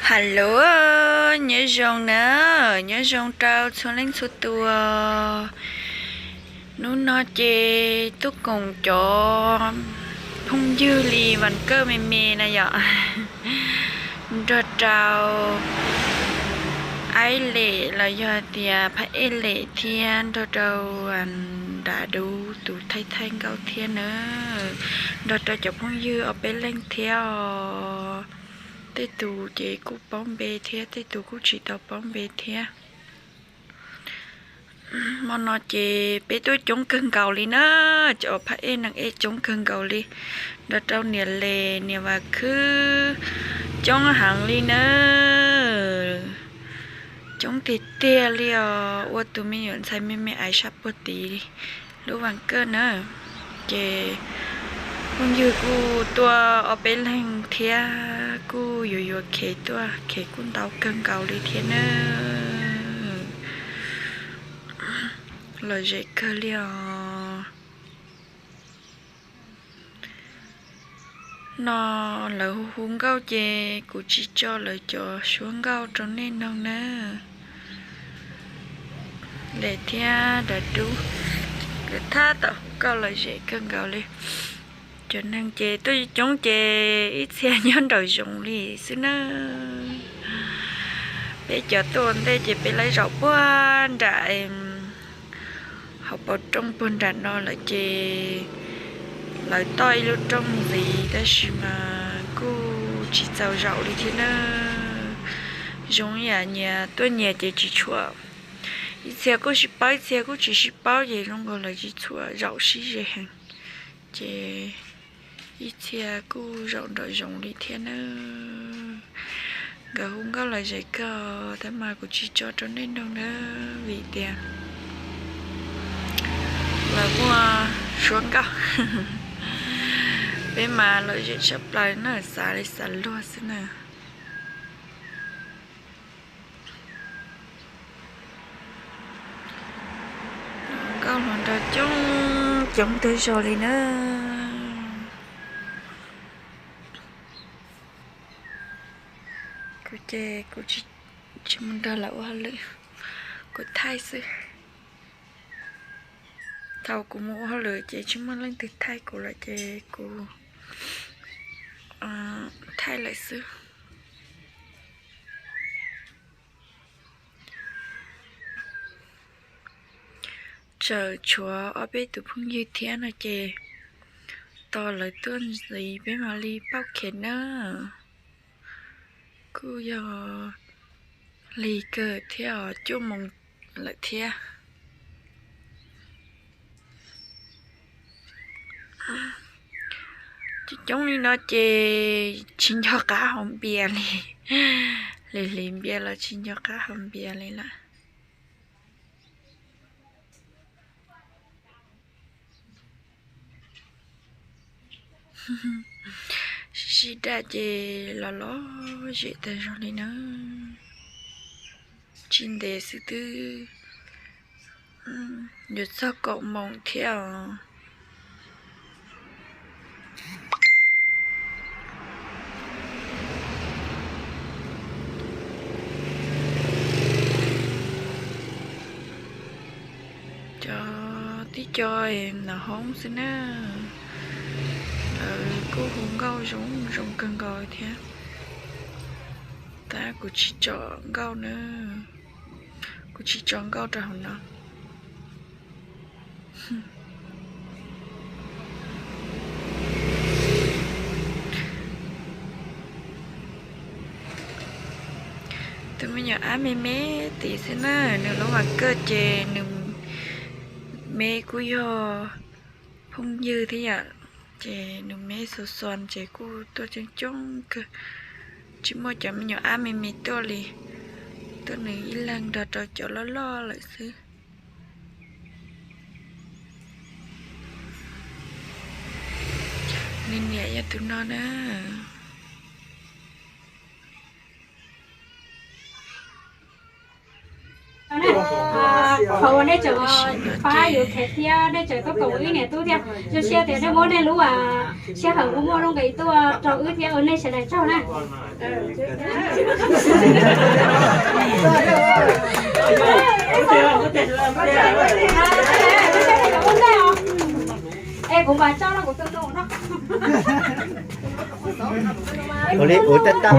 Hello, nyob zoo na, nyob zoo rau txhua leej txhua tus. Hnub no ces tuaj koom cov phooj ywg li vas kawj me me na yom, nrog rau Aib Lem los yog tias Phab Ej Lem thiab nrog rau Nram Dub tus thaij thaij nkauj thiab na, nrog rau cov phooj ywg ob peb leeg thiab os. Tej tus ces kuj paub npe thiab tej tus kuj tsis tau paub npe thiab. Hmo no ces peb tuaj coob kawg nkaus li na, cov Phab Ej Neeg Ej coob kawg nkaus li, nrog rau niam Les niam Vam Khwb coob heev li na. Coob tiag tiag li os, ua tus me nyuam ntxhais me me aiv sab puag tid lub vas kawj na. Ces phooj ywg kuj tuaj ob peb leeg thiab kuj yuav yuav khev tuaj, khev kuj ntau kawg nkaus li thiab na. Lom zem kawg li os. No lawv hu hu nkauj ces kuv tsis tso lawv cov suab nkauj rau nej noog na. Les thiab Nram Dub, lawv thab tau hu nkauj lom zem kawg nkaus li. Cov neeg ces tuaj coob ces ib txhia nyob nraum zoov li xwb na. Peb cov tuaj ua ntej ces peb lawv zaum puag nram hauv paus rooj puag nram no lawm ces lawv toj ib lub rooj ntxiv tab sis mas kuj tsis txaus zaum li thiab na. Zoo yam nyias tuaj nyias ces tsis tshua, ib txhia kuj sib paub ib txhia kuj tsis sib paub ces zoo nkaus lawv tsis tshua zaum sib ze heev. Ces ib txhia kuj zaum nraum zoov li thiab na. Nkawd hu nkauj lom zem kawg tab mas kuv tsis tso rau nej noog na, vim tias lawv muaj suab nkauj. Peb mas lom zem tshaj plaws na, xav li xav luag xwb na. Nkauj hluas nraug coob coob tag zog li na. Kuv ces kuv tsis mus nrog lawv ua hauj lwm, kuv thaij xwb. Thaum kuv mus ua hauj lwm ces tsis muaj leej twg thaij kuv lawm ces kuv thaij lawm xwb. Tseem tshuav ob peb tus phooj ywg thiab no ces tos lawv tuaj ntxiv peb mam li pauj khev na. Kuj yog lig kawg thiab os, cuaj moos lawm thiab. Coob coob li no ces tsis nco qab haus npias li. Hliv hliv npias los tsis nco qab haus npias li lawm. Sib sib daj ces los lom zem tas zog li na. Tsis ntev xwb twb yuav txog kaum moos thiab os. Cov tib co nov hoob xwb na, lawv kuj hu nkauj zoo zoo kawg nkaus thiab, tab kuv tsis tso nkauj na, kuv tsis tso nkauj rau hauv no. Tus me nyuam ab me me tim xwb na, nws lub vas kawj ces nws me kuj yog phooj ywg thiab yom, ces nws me xos xos ces kuj tuaj coob coob kawg. Tsis muaj cov me nyuam ab me me tuaj li, tuaj nws ib leeg nrog rau cov loj loj lawm xwb. Nws niam yog tus no na. Qhov uas nej tseem fab yus khev thiab nej tseem tuaj koom ib niam tub thiab, zoo siab tias nej muab nej lub sij hawm muaj muaj zoo nqis tuaj rau wb thiab ua nej sawv daws tsaug na. Ua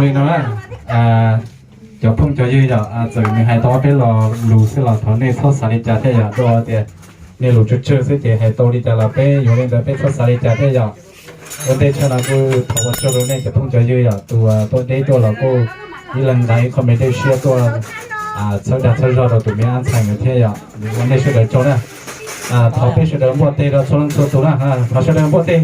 li no na, cov phooj cov ywg yom, txawm nws hais tau ob peb lo lus xwb los thov nej txhob xav li cas thiab yom, rau tias nej lus tsawg tsawg xwb ces hais tau li cas los peb yuav li ntawd, peb txhob xav li cas thiab yom. Ua ntej tshaj no kuj thov ua tsaug rau nej cov phooj cov ywg yom, tus tuaj deb tuaj los kuj ib leeg nqa ib qho me dej siab tuaj txhawb dag txhawb zog rau tus me ab ntxhais ntawd thiab yom. Ua nej sawv daws tsaug na. Thov peb sawv daws npuaj teg rau txhua leej txhua tus na, thov sawv daws npuaj teg.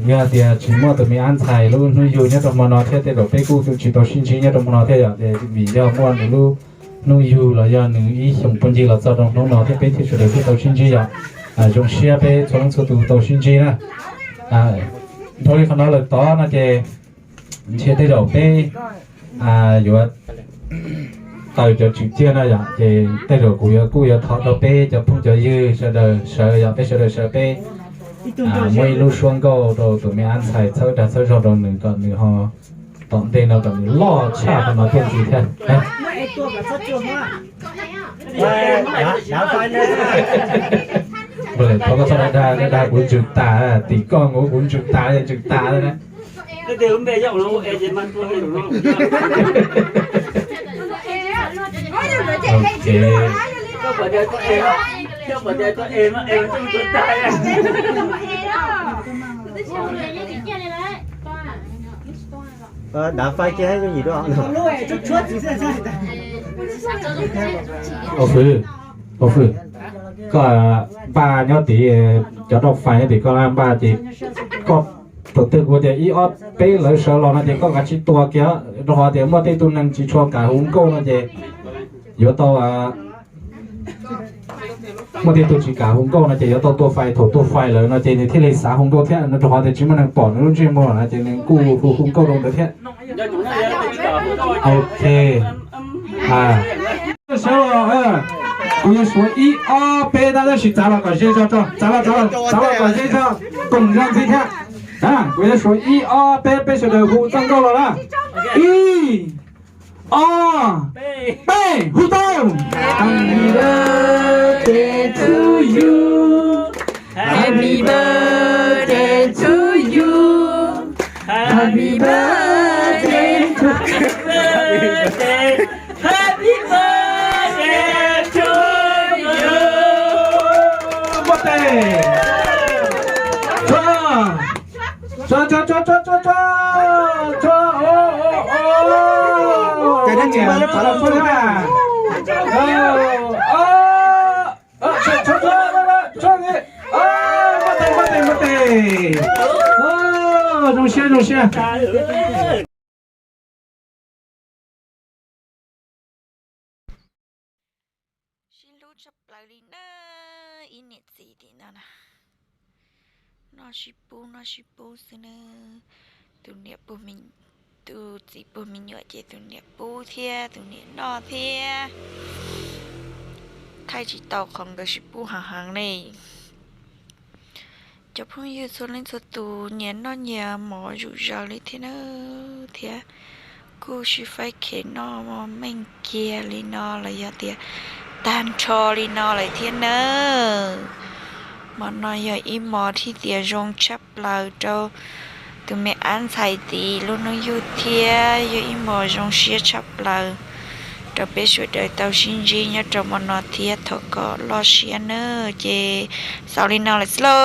Yog tias tsis muaj tus me ab ntxhais lub hnub yug nyob rau hmo no thiab tej zaum peb kuj tsis tau sib ntsib nyob rau hmo no thiab yom, vim yog muaj nws lub hnub yug los yog nws ib xyoos phooj ywg los txog rau hnub no thiab peb thiaj sawv daws thiaj tau sib ntsib yom. Zoo siab peb txhua leej txhua tus tau sib ntsib na. Dhau li qhov no lawm tod no ces ntshe tej zaum peb yuav taws cov tswm ciaj no yom, ces tej zaum kuv yuav kuj yuav thov rau peb cov phooj cov ywg sawv daws sawv yom, peb sawv daws sawv peb muab ib lub suab nkauj rau tus me ab ntxhais txhawb dag txhawb zog rau nws kom nws ho tom ntej no kom nws loj tshaj qhov no tuaj ntxiv thiab. Ua li thov koj txhob dag dag, dag kuv ntsws tas, tim koj nkaus kuv ntsws tas ntsws tas na. Au Fwm, Au Fwm, koj npaj nyob tid, cov doj fais nyob tid koj npaj ces koj tus twg kuv tias ib ob peb lawv sawv los no ces koj kav tsij tua kiag, rau qhov tias muaj tej tug neeg tsis tshua kam hu nkauj no ces yuav tau muaj tej tug tsis kam hu nkauj no ces yuav tau tua fais, thaum tua fais lawm no ces nws thiaj li xav hu nkauj thiab no, rau qhov tias tsis muaj neeg pom nws lub ntsej muag no ces nws kuj hu hu nkauj rau ntawd thiab. Ok. Sawv los, kuv yuav suav ib ob peb tab sis txav los kom ze zog tso, txav los, txav los, txav los kom ze zog, koom zog ntxiv thiab. Kuv yuav suav ib ob peb, peb sawv daws hu txoj nkauj los na. Ib, ob, peb, hu tau. Happy birthday to you. Happy birthday to you. Happy birthday to you. Happy birthday to you. Npuaj teg. Tso, tso, tso, tso, tso, tso. Ces nej tsis npaj lub phav los tso na. Npuaj teg, npuaj teg, npuaj teg. Zoo siab, zoo siab. Sib hlub tshaj plaws li na, ib niam txiv tim no na. Noj sib pub, noj sib pub xwb na. Tus niam, tus txiv puag me nyuam ces tus niam pub thiab tus niam noj thiab. Thaij tsis tau qhov nkawd sib pub heev heev li. Cov phooj ywg txhua leej txhua tus nyias noj nyias mov zuj zus li thiab na, thiab kuj sib faib khev noj meej kiag li no los yog tias tag nrho li no lawm thiab na. Hmo no yog ib hmo thiab tias zoo tshaj plaws rau tus me ab ntxhais tid lub hnub yug thiab yog ib hmo zoo siab tshaj plaws rau peb sawv daws tau sib ntsib nyob rau hmo no thiab thov kom loj siab nawb. Ces xaus li no lawm xwb lauj.